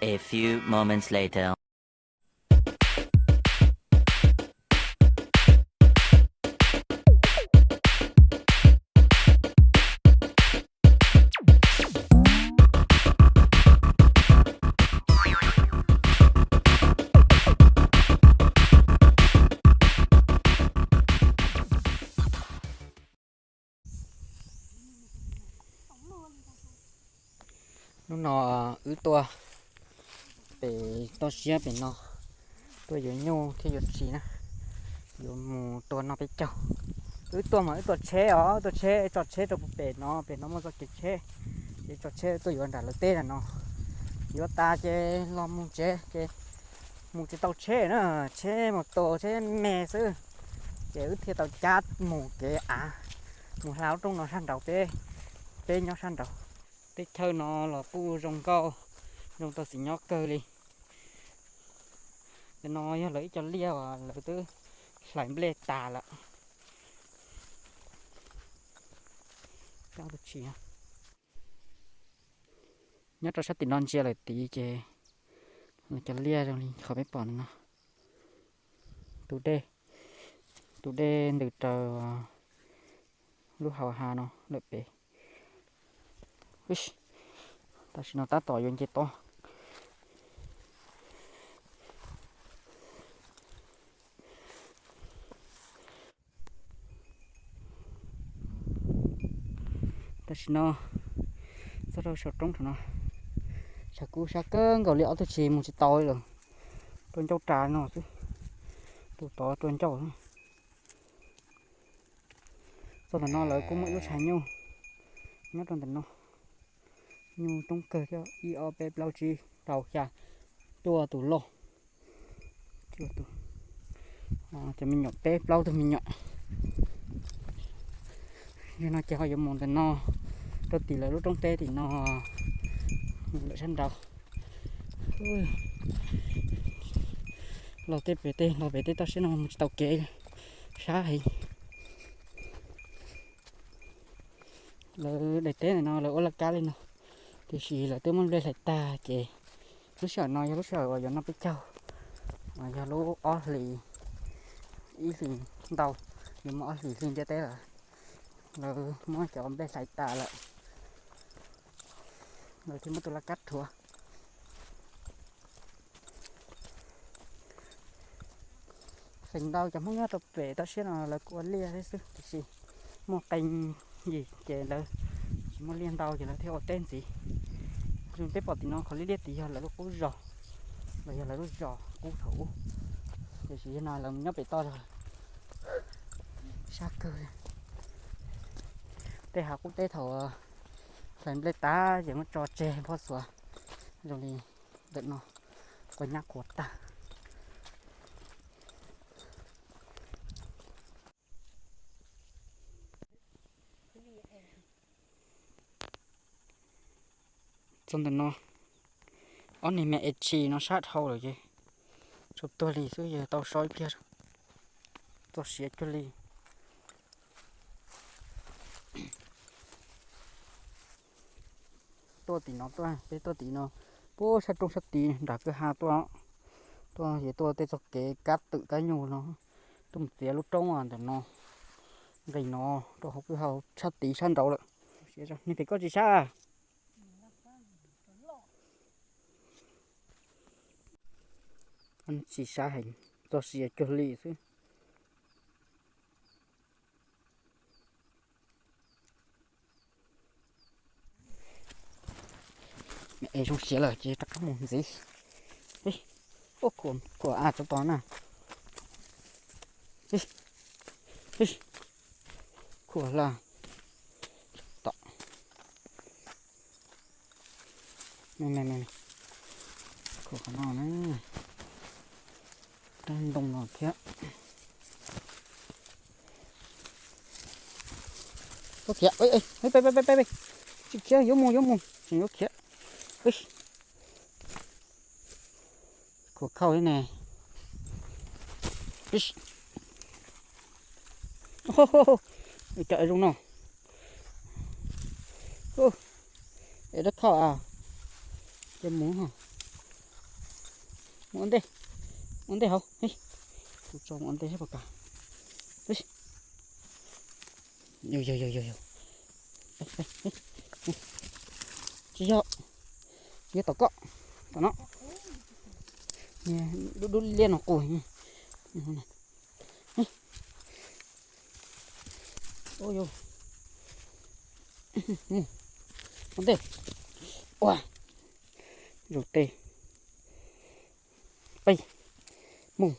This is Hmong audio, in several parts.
A few moments later. Hnub no wb tuaj pem toj siab pem no, tuaj yuav nyuj thiab yuav txiv na, yuav mus tua noj peb caug. Wb tuaj mas wb tuaj tsheb os, wb tuaj tsheb, tso tsheb rau pem no, pem no muaj txoj kev tsheb, ces tso tsheb tuaj yuav nram lawv teb no. Yuav tas ces los mus tsev ces mus tsis tau tsheb na, tsheb mus tua tsheb me xwb, ces wb thiaj tau cab mus kev av, mus hla lub roob no sab nraud peb, peb nyob sab nraud. Teb chaws no los kuj zoo nkauj, zoo tau xis nyob kawg li. Ntawm no yog lawv ib co liaj uas lawv twb hlais nplej tas lawm. Nyob rau sab tim no ntsia lawm tid ces cov liaj zoo li qhov peb pom no. Tus dej, tus dej ntws raws lub hau ha no lawm pem. Tam sim no tab tom yuav nce toj. Tam sim no txog rau saum roob thaum no, tshav kub sab kawg nkaus li, ob tug tsis mus tsis tau li lawm. Rua ncauj ras no xwb, tus tod rua ncauj. Txog ntawm no lawv kuj muaj ib lub tshav nyuj nyob rau ntawm no. Nyuj coob kawg thiab, ib ob peb plaub tsib rau xya, cuaj tus loj, cuaj tus, cov me nyuam peb plaub tug me nyuam. Yog no ces ho yuav mus ntawm no, rau tim lawv lub roob teb tim no, mus lawm sab nraud. Los tej pem tej, los pem tej toj siab no mus tsis tau kev, sab heev. Lawv daim teb ntawm no lawv ua laj kab li no, tiam sis lawv twb muab nplej hlais tag ces lub sij hawm no yog lub sij hawm uas yuav noj peb caug, yog lub ob hlis, ib hlis ntau, yuav muaj ob hlis hli ntiaj teb lawm. Lawv muab cov nplej hlais tas lawm, lawv thiaj muab tus laj kab rhuav. Feem ntau cov Hmoob nyob rau pem toj siab no lawv kuj ua liaj thiab xwb, tiam sis muaj qee yim ces lawv tsis muaj liaj ntau ces lawv thiaj ua teb ntxiv. Zoo peb pom tim no qhov liaj liaj tid yog lawv lub qub zos, los yog lawv lub zos qub thaum ub, tiam sis yog no lawv nyob pem toj lawm. Sab kawg li. Tej hav qub teb thaum hlais nplej tas ces muab tso tseg nphuab xuav, zoo li ntawm no, quav nyab quav tag. Txog ntawm no, ob niag me es tshis no sab dhau lawm ces tshuav tuag li xwb, yog tau so ib pliag, txog siav cuag li. Tuaj tim no tuaj, peb tuaj tim no, puag sab roob sab tid nram kwj ha tuaj, tuaj ces tuaj tej txoj kev kab twm kab nyuj no, tuaj mus txiav lub roob ntawm no, nqis no rau hauv kwj ha tshaj tid sab nraud lawm. Niag pem koj tsis sab? Tsis sab heev, txog siav cuag li xwb. Zoo siav lawm ces rov qab mus ntxiv. Ub, khuam av tsov tod na. Khuam hla tom. Khuam qhov no na. Rab ntoo no thiab. Tsis khiav, tsis khiav, yuav mus yuav mus, tseem yuav khiav. Khuam khauj thiab ne. Cov zoo no. Es dab khauj a. Ces mus, mus ua ntej, ua ntej hauv. Kuv tso mus ua ntej seb puas kam. Yog, yog, yog, yog, yog. Tsis yog, tsis yog tom koj, tom no. Dub dub liab no qus. Mus ua ntej. Ua, zaum tes. Peb, mus.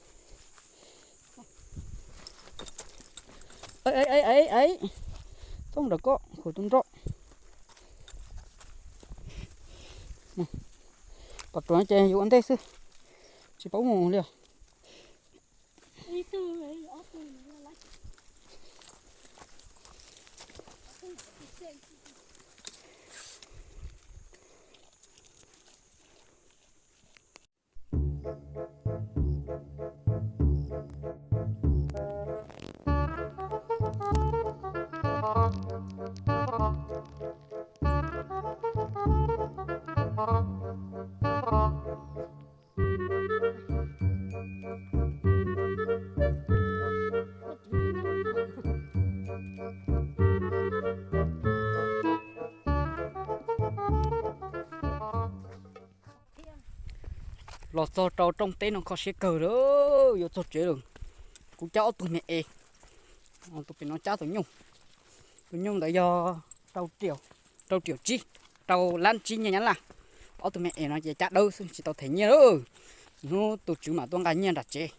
Aib, aib, aib, aib, txhob mus nram koj, khuam tus nroj. Pom ruam ces yus ua ntej xwb, tsis paub mus li os. Los txog rau rooj teb no kho siab kawg lawm, yuav txog tsev lawm. Kuv cab ob tug me es, tus pem no cab tus nyuj. Tus nyuj ntawd yog rau riam tsib, rau lab tsib nyiaj Nyab Laj. Ob tug me es no ces cab dawb xwb tsis tau them nyiaj lawm. Hnub tus tswv mam tuaj nqa nyiaj nram tsev.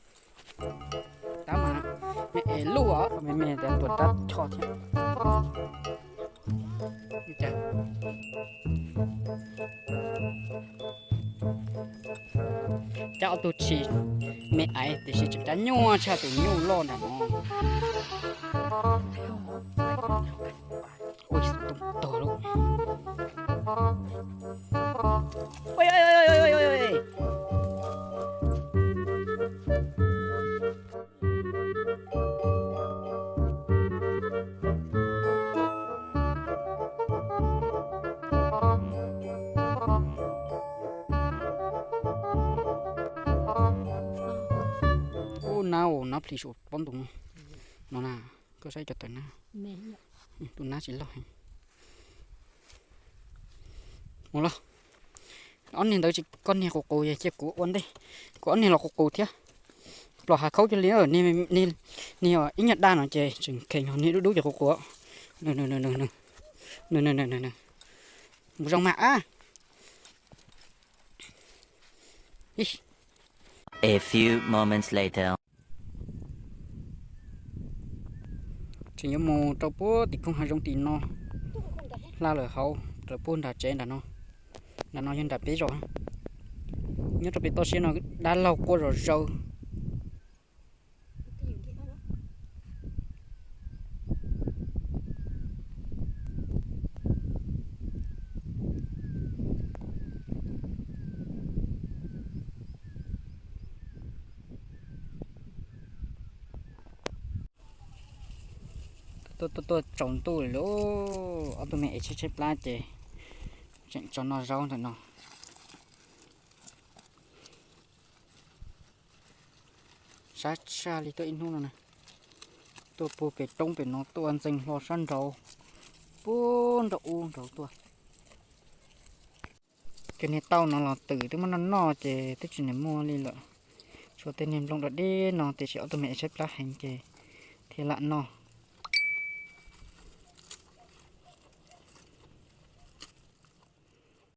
Tab mas me es luj os, me me tias tuam rab choj thiab. Cab ob tug tshis me aiv tiam sis tseem cab nyuaj tshaj tus nyuj loj nram no. Ua tus tog lauj. Ub, nab, nab plhis saum pob ntoo no na, koj saib cov tawm nab, tus nab tsis loj heev. Mus los, ob niag ntawd tsis, koj niag qus qus cia kuv ua ntej, kuv ob niag los qus qus thiab. Plos hav khaub cog li, niag ib nyuag daj no ces tseem kheev, niag dub dub ces qus qus. Nws, nws, nws, nws, nws, nws, nws, nws, nws, mus zoo mas ab. A few moments later. Tseem yuav mus rau puag tim koog hav zoov tim no, hla lawm hauv lawm puag nram tsev nram no. Nram no yog nram peb zos. Nyob rau pem toj siab no dab laug quaj zom zaws. Tuaj tuaj tsaus ntuj lawm, ob tug me es tshaib tshaib plab ces tseem tso noj zaub ntawm no. Sab tshaj li tuaj ib hnub no na. Tuaj puag pem roob pem no tuaj ua ntxees hlo sab nraud, puag nraum ub nraud tuaj. Cov niag tauj no los twm twb muab noj noj ces twb tsis nws muaj li lawm. Tshuav tej niag nplooj dog dig no tiam sis ob tug me es tshaib plab heev ces thiaj lam noj.